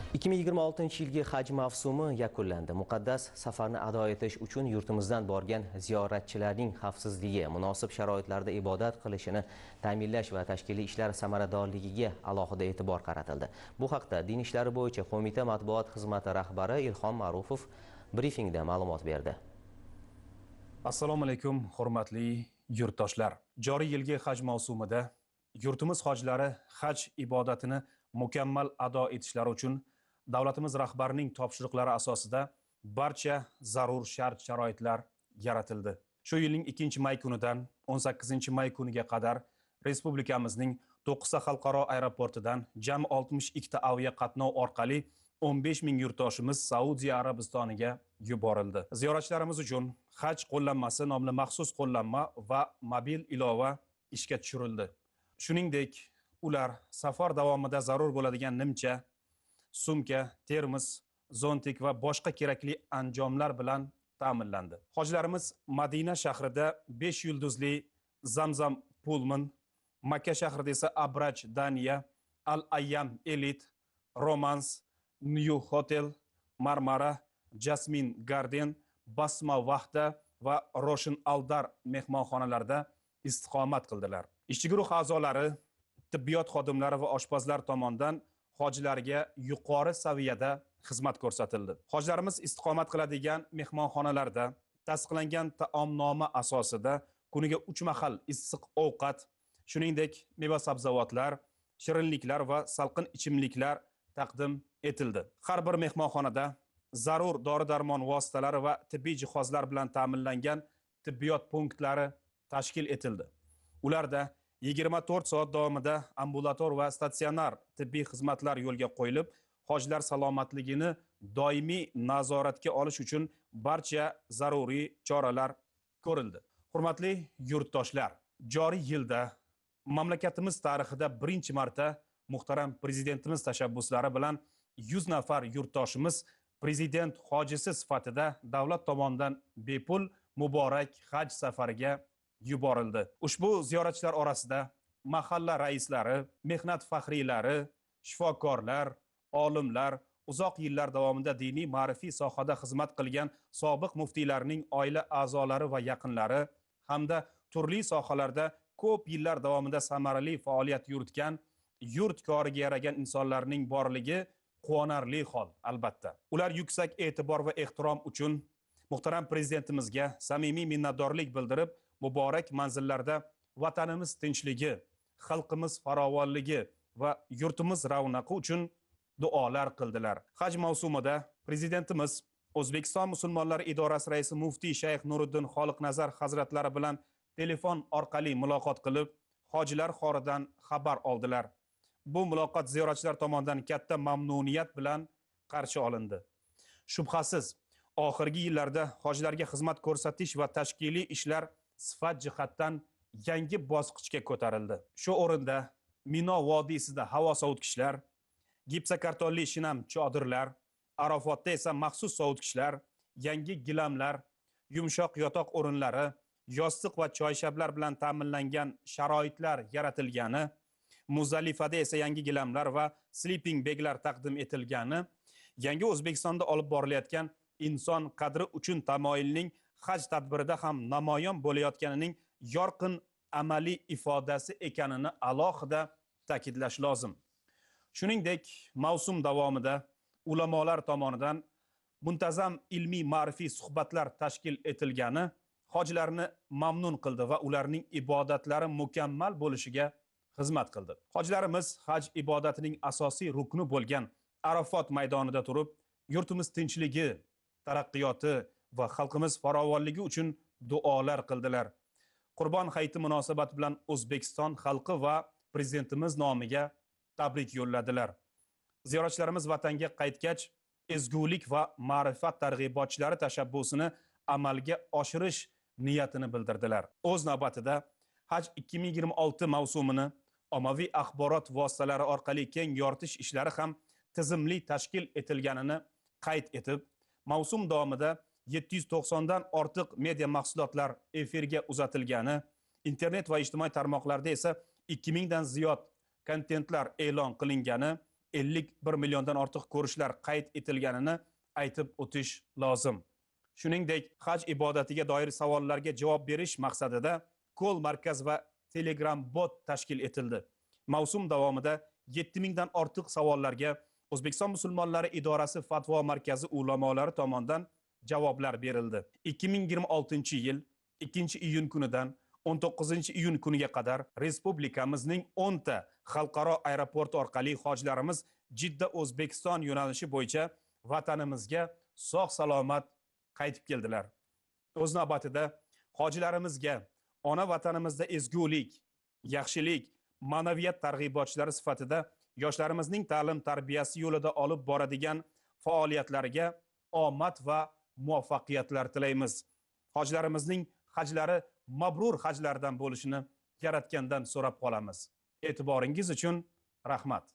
2026-yilgi haj mavsumi yakunlandi. Muqaddas safarni ado etish uchun yurtimizdan borgan ziyoratchilarning xavfsizligi, munosib sharoitlarda ibodat qilishini ta'minlash va tashkiliy ishlar samaradorligiga alohida e'tibor qaratildi. Bu haqda Din ishlari bo'yicha qo'mita matbuot xizmati rahbari Ilhom Ma'rufov brifingda ma'lumot berdi. Assalomu alaykum, hurmatli yurtdoshlar. Joriy yilgi haj mavsumida yurtimiz hojilari haj ibodatini mukammal ado etishlari uchun davlatimiz rahbarining topshiriqlari asosida barcha zarur shart-sharoitlar yaratildi. Shu yilning 2-may kunidan 18-may kuniga qadar respublikamizning 9 ta xalqaro aeroportidan jami 62 ta avia qatnov orqali 15 ming yurtdoshimiz Saudiya Arabistoniga yuborildi. Ziyoratchilarimiz uchun haj qo'llanmasi nomli maxsus qo'llanma va mobil ilova ishga tushirildi. Shuningdek, ular safar davomida zarur bo'ladigan nimcha, sumka, termos, zontik va boshqa kerakli anjomlar bilan ta'minlandi. Hojilarimiz Madina shahrida 5 yulduzli Zamzam Pullman, Makka shahrida esa Abraj Daniya, Al Ayyam Elite, Romans, New Hotel, Marmara, Jasmine Garden, Basma Vahda va Roshin Aldar mehmonxonalarida istiqomat qildilar. Ishchi guruh a'zolari, tibbiyot xodimlari va oshpazlar tomonidan hojilarga yuqori saviyada xizmat ko'rsatildi. Hojilarimiz istiqomat qiladigan mehmonxonalarda tasdiqlangan taomnoma asosida kuniga 3 mahal issiq ovqat, shuningdek meva-sabzavotlar, shirinliklar va salqin ichimliklar taqdim etildi. Har bir mehmonxonada zarur dori-darmon vositalari va tibbiy jihozlar bilan ta'minlangan tibbiyot punktlari tashkil etildi. Ularda 24 soat davomida ambulator va statsionar tibbiy xizmatlar yo'lga qo'yilib, hojilar salomatligini doimiy nazoratga olish uchun barcha zaruriy choralar ko'rildi. Hurmatli yurtdoshlar, joriy yilda mamlakatimiz tarixida birinchi marta muhtaram prezidentimiz tashabbuslari bilan 100 nafar yurtdoshimiz prezident hojisi sifatida davlat tomonidan bepul muborak haj safariga yuborildi. Ushbu ziyoratchilar orasida mahalla raislari, mehnat faxriylari, shifokorlar, olimlar, uzoq yillar davomida diniy ma'rifiy sohada xizmat qilgan sobiq muftiylarning oila a'zolari va yaqinlari hamda turli sohalarda ko'p yillar davomida samarali faoliyat yuritgan, yurt koriga yaragan insonlarning borligi quvonarli hol albatta. Ular yuksak e'tibor va ehtirom uchun muhtaram prezidentimizga samimiy minnatdorlik bildirib, muborak manzillarda vatanimiz tinchligi, xalqimiz farovonligi va yurtimiz ravnaqi uchun duolar qildilar. Haj mavsumida prezidentimiz O'zbekiston musulmonlari idorasi raisi muftiy Shayx Nuriddin Xoliqnazar hazratlari bilan telefon orqali muloqot qilib, hojilar xoridan xabar oldilar. Bu muloqot ziyoratchilar tomonidan katta mamnuniyat bilan qarshi olindi. Shubhasiz, oxirgi yillarda hojilarga xizmat ko'rsatish va tashkiliy ishlar sifat jihatdan yangi bosqichga ko'tarildi. Shu o'rinda Mino vodiysida havo sovutgichlar, gipsokartonli shinam chodirlar, Arafotda esa maxsus sovutgichlar, yangi gilamlar, yumshoq yotoq o'rinlari, yostiq va choyshablar bilan ta'minlangan sharoitlar yaratilgani, Muzdalifada esa yangi gilamlar va sleeping baglar taqdim etilgani, yangi O'zbekistonda olib borilayotgan inson qadri uchun tamoyilning haj tadbirida ham namoyon bo'layotganining yorqin amaliy ifodasi ekanini alohida ta'kidlash lozim. Shuningdek, mavsum davomida ulamolar tomonidan muntazam ilmiy ma'rifiy suhbatlar tashkil etilgani hojilarni mamnun qildi va ularning ibodatlari mukammal bo'lishiga xizmat qildi. Hojilarimiz haj ibodatining asosiy rukni bo'lgan Arafot maydonida turib, yurtimiz tinchligi, taraqqiyoti va xalqimiz farovonligi uchun duolar qildilar. Qurbon hayiti munosabati bilan O'zbekiston xalqi va prezidentimiz nomiga tabrik yo'lladilar. Ziyoratchilarimiz vatanga qaytgach, ezgulik va ma'rifat targ'ibotchilari tashabbusini amalga oshirish niyatini bildirdilar. O'z navbatida Haj 2026 mavsumini ommaviy axborot vositalari orqali keng yoritish ishlari ham tizimli tashkil etilganini qayd etib, mavsum davomida 790 dan ortiq media mahsulotlar efirga uzatilgani, internet va ijtimoiy tarmoqlarda esa 2000 dan ziyod kontentlar e'lon qilingani 51 milliondan ortiq ko'rishlar qayd etilganini aytib o'tish lozim. Shuningdek, haj ibodatiga doir savollarga javob berish maqsadida call markaz va Telegram bot tashkil etildi. Mavsum davomida 7000 dan ortiq savollarga O'zbekiston musulmonlari idorasi fatvo markazi ulamolari tomonidan javoblar berildi. 2026-yil 2-iyun kunidan 19-iyun kuniga qadar respublikamizning 10 ta xalqaro aeroporti orqali hojilarimiz Jidda O'zbekiston yo'nalishi bo'yicha vatanimizga sog' salomat qaytib keldilar. O'z navbatida hojilarimizga ona vatanimizda ezgulik, yaxshilik, ma'naviyat targ'ibotchilari sifatida yoshlarimizning ta'lim tarbiyasi yo'lida olib boradigan faoliyatlariga omad va muvaffaqiyatlar tilaymiz. Hojilarimizning hajlari mabrur hajlardan bo'lishini yaratgandan so'rab qolamiz. E'tiboringiz uchun rahmat.